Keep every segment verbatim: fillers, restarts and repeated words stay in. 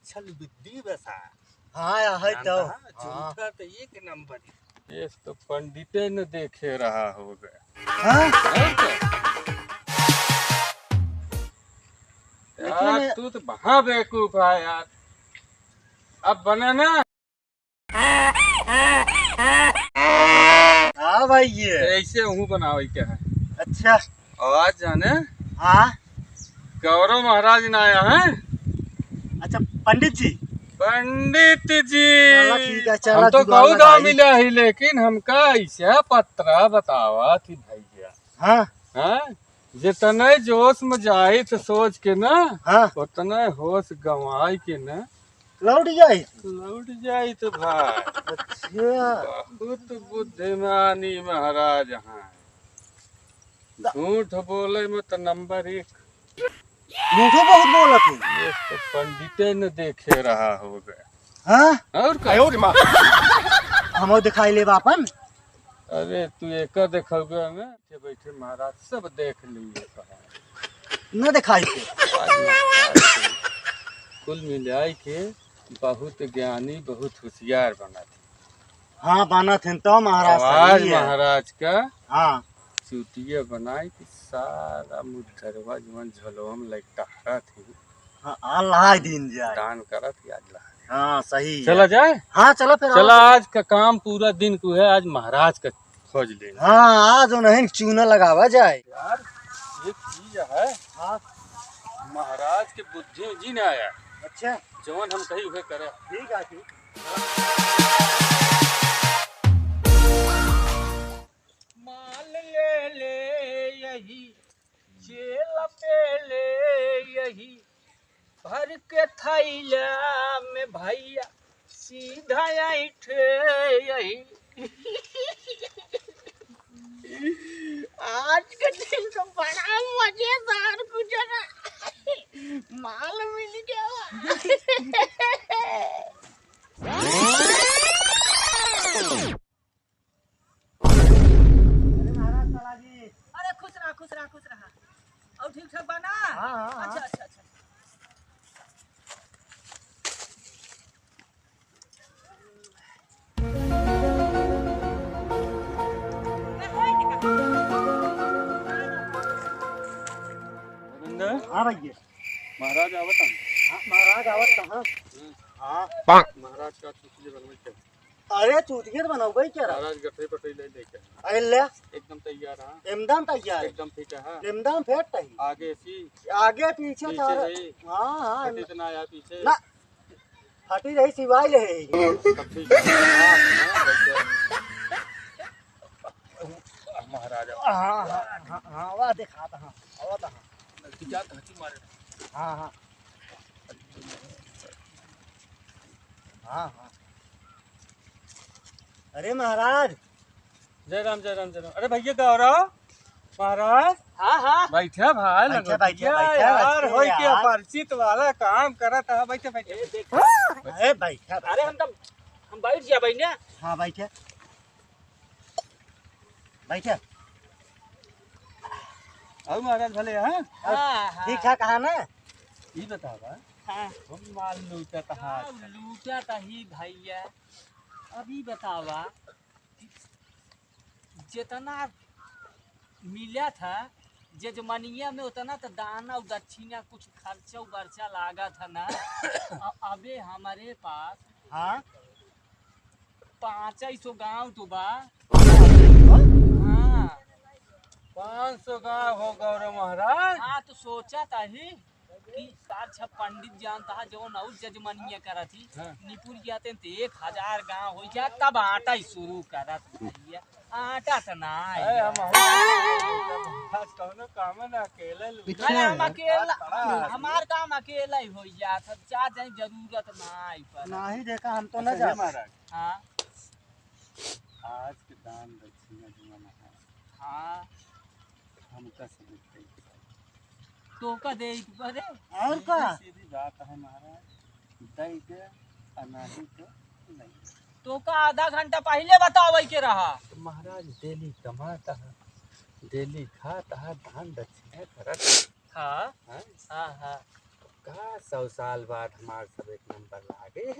छल बुद्धि बसा। हाँ, है तो। जानता है, हाँ। झूठा तो एक नंबर है। ये तो पंडिते न देखे रहा होगा। हाँ? और क्या? देखिए यार, मैं तू तो महा बेवकूफ है यार। अब बना ना। हाँ भाई, ये ऐसे हूँ बनावे के है। अच्छा। आवाज जाने। हाँ। गौरव महाराज ना आया है। अच्छा, पंडित जी। पंडित जी। चला ठीक है, चला हम तो जुगाड़ बहुत लगाई। मिला ही, लेकिन हमका ऐसा पत्रा बतावा थी भैया। हाँ। हाँ, जितने जोश में जाइत सोच के ना, हाँ। उतने होश गंवाई के ना। लौट जाइत? लौट जाइत भाई। अच्छा। बहुत बुद्धिमानी महाराज हैं। दा- झूठ बोले में तो नंबर एक। झूठो बहुत बोलत है। ये तो पंडिते न देखे रहा होगा। हाँ? और का? आयो रे माँ। हमो दिखाई लेबा अपन। अरे तू एकर देखौगे में, बैठे बैठे महाराज सब देख लिए कहा। न दिखाई दे। आज महाराज के कुल मिलाई के बहुत ज्ञानी, बहुत होशियार बना थे। हाँ, बना थे तो महाराज आवाज सही है। महाराज का हाँ। चुटिया बनाई कि सारा मुद्धरवा जवन झोलवा में लइके टहरत ही। हाँ, अल्लाह दिन जाए। दान करत ही अल्लाह। हाँ, सही है। चला जाए? हाँ, चलो फिर चला, आओ। आज का काम पूरा दिन को है, आज महाराज का खोज लेना। हाँ, आज उन्हें चूना लगावा जाए। यार, एक चीज है। हाँ। महाराज के बुद्धि में जी ना आया। अच्छा। जवन हम कही उहे करे। ठीक है, ठीक। माल ले ले यही, जेल पे ले यही, भर के थैला में भैया, सीधा ऐठे यही। आज के दिन तो बड़ा मजेदार गुजरा, माल मिल गया। अरे महाराज, चला जी। अरे खुश रहा, खुश रहा, खुश रहा। और ठीक ठाक बा ना? हाँ, हाँ, हाँ। अच्छा, अच्छा, अच्छा। रविंदर? हाँ भैया। महाराज आवत हैं। हाँ, महाराज आवत हैं। हम्म। हाँ। महाराज का चुटिया बनवे के। अरे चुटिया तो बनाऊंगा ही क्या रहा? महाराज गठरी पटरी ले लेके। अरे ले। एकदम तैयार है। एकदम तैयार। एकदम फिट है। एकदम फिट है। आगे सी। आगे पीछे पीछे चार। रही। हाँ, हाँ, फटी तो ना आया पीछे। ना। फटी रही सिवाय ले। तब ठीक है। हाँ, हाँ, वैसे। महाराज। हाँ, हाँ, हाँ, हाँ, वाह, देखा था, हाँ, आवा था, हाँ। नजदीक जा, तो हंसी मारे। हाँ, हाँ। हाँ, हाँ। अरे महाराज। जय राम, जय राम, जय राम। अरे भैया गौरव, महाराज। हाँ, हाँ। बैठे भाई, बैठे, लंगोटिया बैठे, बैठे, यार, बैठे होई के यार। परिचित वाला काम करत है, बैठे, बैठे। ए, देख। अरे बैठे, अरे बैठे। हम तो, हम बैठ जा बहिने। हाँ, बैठे। बैठे। और महाराज भले हैं? हाँ, हाँ। ठीक ठाक है ना? ई बतावा। हाँ। हम माल लूटत हाथ। लूटत ही भैया। अब ई बतावा, जितना मिला था जजमनिया में, उतना तो दान और दक्षिणा, कुछ खर्चा बर्चा लागा था ना। अ-, अबे हमारे पास हाँ। पाँच ही सौ गाँव तो बा। हाँ। पाँच सौ गाँव हो गौरव महाराज। हाँ, तो सोचा था ही कि सार छह पंडित जानता है, जौन और जजमनिया करत ही, हाँ। निपुर जाते हैं तो एक हजार गाँव हो जाए, तब आटा ही शुरू करत भैया। आटा तो ना है अरे, यार। हम आज कौनो काम ना, अकेले लूटे। अरे, हम अकेला, बड़ा आदमी। हमार काम अकेला ही हो जात, अब जा जाए, जरूरत ना आई पर। नहीं देखा, हम तो अच्छा, ना हे जाते। महाराज। हाँ। आज के दान दक्षिणा जमाना है। हाँ। हमका सब देते हैं। तोका दे ही तू करे। और का? सीधी सीधी बात है महाराज, दे दे, अनाही तो नहीं। तोका आधा घंटा पहले बतावे के रहा। तो महाराज डेली कमाता है, डेली खाता है, दान दक्षिणा करत है। हाँ। हाँ? हाँ, हाँ। का सौ साल बाद हमार सब एक नंबर लागे।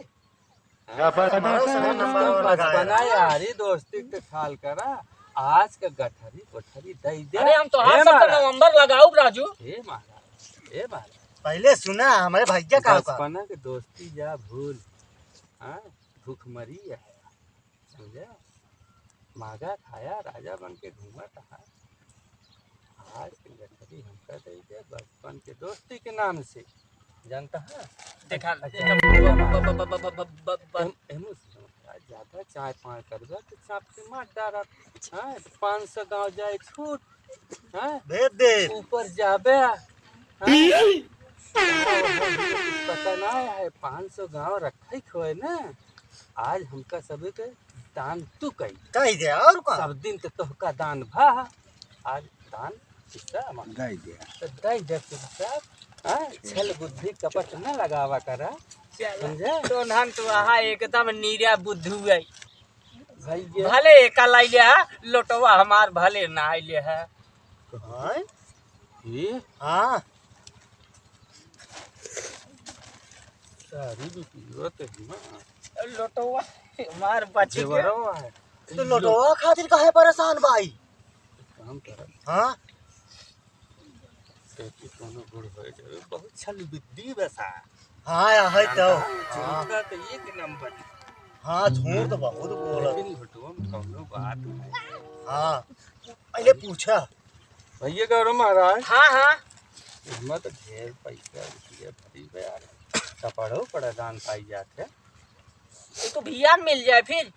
हाँ? हमारो सब एक नंबर बचपना लगाए। यारी दोस्ती के ख्याल करा, आज का गठरी कोठरी दई दे। अरे हम तो ए आज सब महाराज। नवंबर लगाऊ राजू। ए महाराज, ए महाराज। पहले सुना हमारे भैया का, का। बचपना के दोस्ती जा भूल, हाँ, भूखमरी है, समझा? मागा खाया राजा बन के घूमत है। आज के गठरी हमका दे दे बचपन के दोस्ती के नाम से, जानता है? देखा, अच्छा, देखा, अच्छा। ब-, ब-, ब-, एम-, एमू से ज्यादा चाय पान करबा तो चाप के मार डारा। हाँ, तो पाँच सौ गाँव जाए छूट। हाँ? भेज दे। ऊपर जाबे। हाँ? पता ना है, पाँच सौ गाँव रखे खोए ना। आज हमका सभी के दान तू कही। कही दे, और का? सब दिन तो तोहका दान भा, आज दान हिस्सा हमार। दे दे। तो दे दे चुपचाप। हाँ? छल बुद्धि कपट न लगावा करा। चल। समझे? तो नान तू आहा एकदम नीरा बुद्धू है। भाई ये भले एका लाई ले है, लोटवा हमार भले ना आइले है। हाँ? ये? हाँ। सारी भी पीवत है ना। लोटवा हमार बची के। जेवरवा है। तो लोटवा खातिर काहे परेशान भाई? काम कर। हाँ? कहती कोनो गुड़ होए जाए, बहुत छल बुद्धि बसा। हाँ, या है तो। जानता है, हाँ। झूठ का तो एक नंबर। हाँ, झूठ तो बहुत बोलत। लेकिन झूठवा में कौनो बात नहीं। हाँ, पहले पूछा। भैया गौरव महाराज। हाँ, हाँ। हमें तो ढेर पैसा रुपया भरी बा यार। कपड़ो बड़ा दान पाई जात है। ये तो भियान मिल जाए फिर।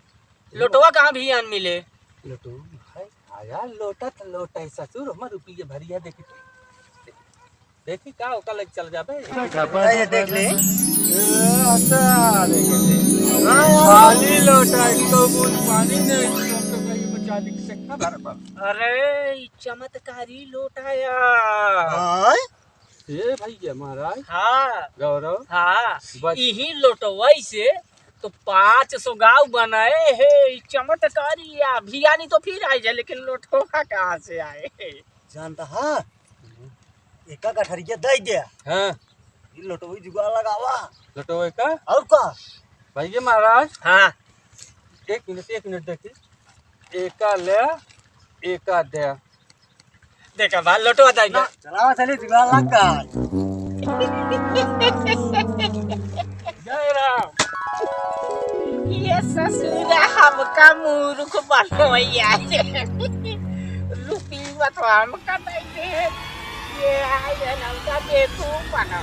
लोटवा कहाँ भियान मिले? लोटवा है। हाँ यार, लोटा तो लोटा है ससुर, हमर रुपये भरिया देखी तो। देखी का ओका लग चल जाबे। ये देख ले। ए, अच्छा, देख ले। हाँ यार। खाली लोटा, एक तो बूंद पानी नहीं, हम तो कहीं में चांदी के सिक्का भर पा। अरे, ई चमत्कारी लोटा यार। हाँ? ए भैया महाराज। हाँ। गौरव। हाँ। बच- इही लोटवई से तो पाँच सौ गाँव बनाए है, ई चमत्कारी या भियानी तो फिर आए जाए, लेकिन लोटवा कहाँ से आए? जानता है? एका गठरिया दे दे। हाँ। ई लोटवई जुगाड़ लगावा। लोटवई का? और का? भैया महाराज। हाँ। एक मिनट, एक मिनट देखी। एका ले, एका दे। देखा बा, लोटवा दाई ना। चला, चली, जुगाड़ लग गया। जय राम। ये ससुरा हमका मूर्ख बनवैया है। रुपया तो हमका दे दे। ये आए हमका बेवकूफ बना।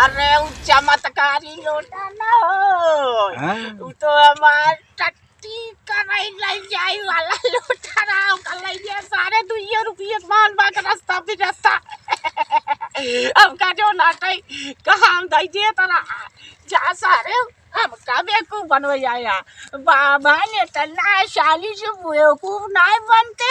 अरे, उ चमत्कारी लोटा ना हो। हाँ। उ तो हमार टी करई लई जाई वाला लोटा रहा, ओकर लई जाए सारे दुइये रुपये के मान बा के रास्ता भी रास्ता। हमका जो नाटई कहाँ हम दई दे तोरा, जा सारे, हमका बेवकूफ बनवे आया। बाबा ने तो ना साली से बेवकूफ ना बनते।